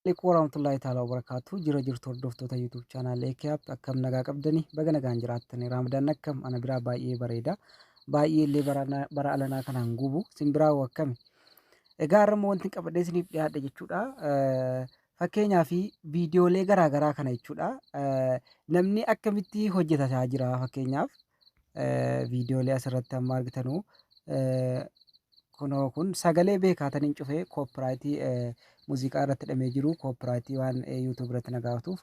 Alaikum warahmatullahi ta'ala wabarakaatu. Jira jirtu hordoftoota YouTube channel AKApp, akkam nagaa qabdani? Baga nagaan jiraattani. Raamadaan akkam? Ana biraa baay'ee bareeda. Baay'ee illee bara alanaa kanaan gubu. Isin biraa hoo akkami? Egaa har'a immoo wanti qabadhee isiniif dhiyaadhe jechuudha. Fakkeenyaaf viidiyoolee garaa garaa kana jechuudha. Namni akkamitti hojjetataa jira? Fakkeenyaaf viidiyoolee asirratti amma argitanu, kunoo kun sagalee beekaataniin cufee, copyright muuziqaa irratti hidhamee jiru, copyright waan YouTube irratti na gaafatuuf.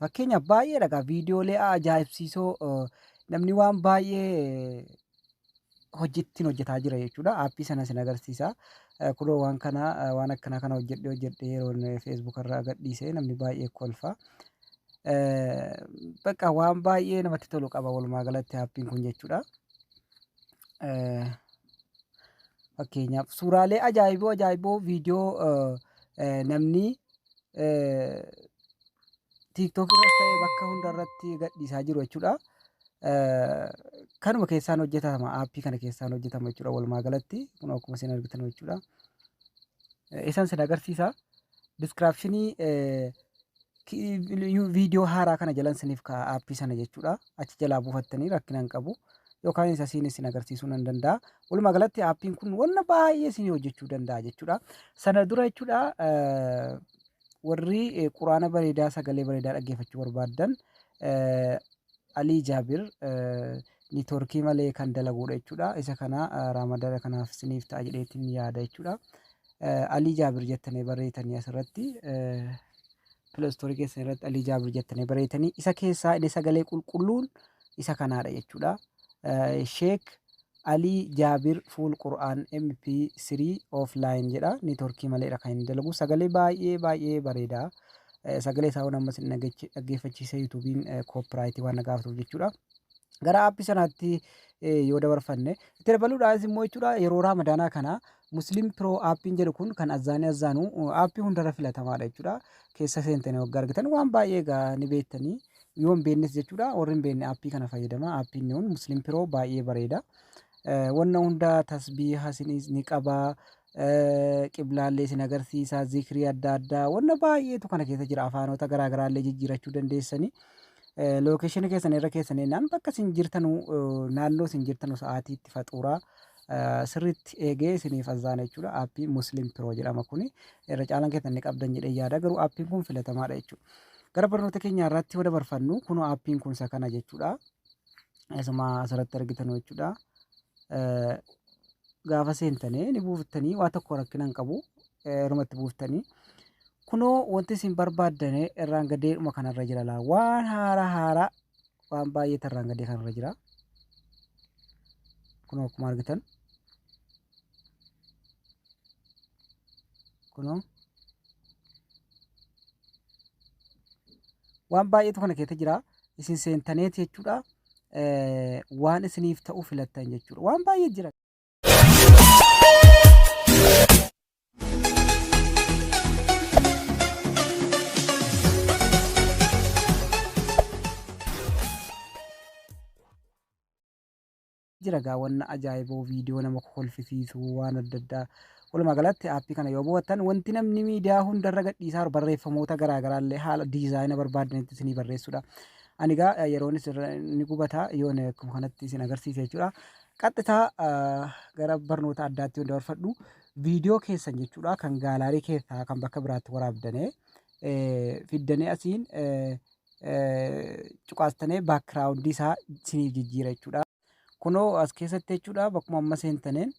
Fakkeenyaaf baay'ee dhagaa viidiyoolee ajaa'ibsiisoo namni waan baay'ee hojjettiin hojjetaa jira jechuudha. Aappii sana isin agarsiisa. Kunoo waan kana, waan akkanaa kana hojjedhee hojjedhee yeroon Facebook irra gadhiise namni baay'ee kolfa. Bakka waan baay'ee namatti tolu qaba walumaa galatti aappiin kun jechuudha. Fakkeenyaaf suuraalee ajaa'iboo ajaa'iboo, viidiyoo namni TikTok irras ta'e bakka hunda irratti gadhiisaa jiru jechuudha. Kanuma keessaan hojjetama, aappii kana keessaan hojjetama jechuudha walumaa galatti, kun akkuma isin argitan jechuudha. Isan sin agarsiisa. Description viidiyoo haaraa kana jalan siniif kaa'a aappii sana jechuudha. Achi jalaa buufattanii rakkina hin qabu. Yookaan isa siin isin agarsiisuu nan danda'a. Walumaa galatti aappiin kun wanna baay'ee isin hojjechuu danda'a jechuudha. Sana dura jechuudha, warri quraana bareedaa, sagalee bareedaa dhaggeeffachuu barbaaddan, Alii Jaabir niitoorkii malee kan dalaguudha jechuudha. Isa kana Raamadana kanaaf isiniif ta'a jedheetiin yaada jechuudha. Alii Jaabir jettanii barreessitanii asirratti Play Store keessan irratti Alii Jaabir jettanii barreessitanii, isa keessaa inni sagalee qulqulluun isa kanaadha jechuudha. Sheek Alii Jaabir Full Qur'aan MP3 offline jedha. Niitoorkii maleedha kan inni dalagu. Sagalee baay'ee baay'ee bareeda. Sagalee isaa waan ammas hin dhaggeeffachiisee YouTube'n copyright waan na gaafatuuf jechuudha. Gara aappii sanaatti yoo dabarfanne, itti dabaluudhaanis immoo jechuudha, yeroo Raamadaanaa kana Muslim Pro aappiin jedhu kun kan azzaanii azzaanu aappii hundarra filatamaadha jechuudha. Keessa seentanii waggaa argitan waan baay'ee egaa ni beektanii, yoo hin beeknes jechuudha, warri hin beekne aappii kana fayyadama. Aappiin kun Muslim Pro baay'ee bareeda. Wanna hunda tasbiiha isinis ni qaba. Qiblaallee isin agarsiisa, zikrii adda addaa, wanna baay'eetu kana keessa jira. Afaanota garaa garaallee jijjiirachuu dandeessanii. Lookeeshinii keessan irra keessan jennaan bakka isin jirtanu, naannoo isin jirtanu sa'aatii itti faxuuraa sirriitti eegee isiniif azzaana jechuudha. Aappii Muslim Pro jedhama kuni. Irra caalaan keessan ni qabdan jedhee yaada, garuu aappiin kun filatamaadha jechuudha. Gara barnoota keenya irratti yoo dabarfannu, kunoo aappiin kun isa kana jechuudha. Isuma asirratti argitanu jechuudha. Gaafa seentanii ni buuftanii, waa tokko rakkina hin qabu. Irumatti buuftanii. Kunoo wanti isin barbaaddane irraan gadeedhuma kanarra jira laa. Waan haaraa haaraa waan baay'ee irraan gadee kanarra jira. Kunoo akkuma argitan. Kunoo waan baay'eetu kana keessa jira. Isin seentaneeti jechuudha. Waan isiniif ta'u filattan jechuudha. Waan baay'ee jira. Jira gaa wanna ajaa'iboo, viidiyoo nama kolfisiisu, waan adda addaa. Walumaa galatti aappii kana yoo bu'attan, wanti namni miidiyaa hundarra gadhiisaa jiru barreeffamoota garaa garaa illee haala diizaayina barbaadanitti isinii barreessuudha. Ani egaa yeroonis ni gubata yoon akkuma kanatti isin agarsiise jechuudha. Qaxxitaa gara barnoota addaatti yoo dabarfadhu, viidiyoo keessan jechuudha kan gaalaarii keessaa, kan bakka biraatti waraabdanii fiddanii asiin cuqaastanee baakgiraawundii isaa isiniif jijjiira jechuudha. Kunoo as keessatti jechuudha, bakkuma amma seentaneen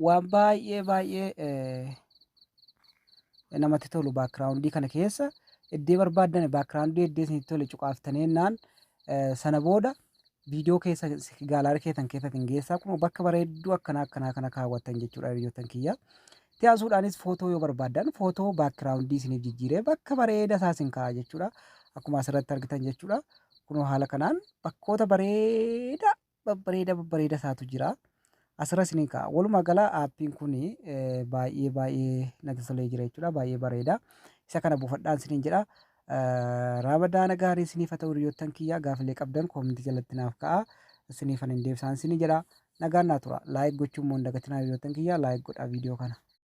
waan baay'ee baay'ee namatti tolu, baakgiraawundii kana keessa iddee barbaaddan, baakgiraawundii iddee isinitti tole cuqaaftaniennaan, sana booda viidiyoo keessa gaalaarii keessan keessatti hin geessaa, kun bakka bareedduu akkanaa akkanaa kana kaawwattan jechuudha, hiriyoottan kiyya. Itti aansuudhaanis footoo yoo barbaaddan, footoo baakgiraawundii isiniif jijjiiree bakka bareeda isaa isin kaa'a jechuudha. Akkuma asirratti argitan jechuudha. Kunoo haala kanaan bakkoota bareeda babbareeda babbareeda isaatu jira. Asirra isiniin kaa'a. Walumaa gala aappiin kun baay'ee baay'ee natti tolee jira jechuudha. Baay'ee bareeda. Isa kana buufadhaan isiniin jedha. Raamadaana gaarii isiniif haa ta'u, hiriyoottan kiyya. Gaafilee qabdan koomentii jalatti naaf ka'a. Isiniifan hin deebisaan isinii jedha. Nagaan naa tura. Like gochuun immoo hin dagatinaa, hiriyoottan kiyya, like godhaa viidiyoo kana.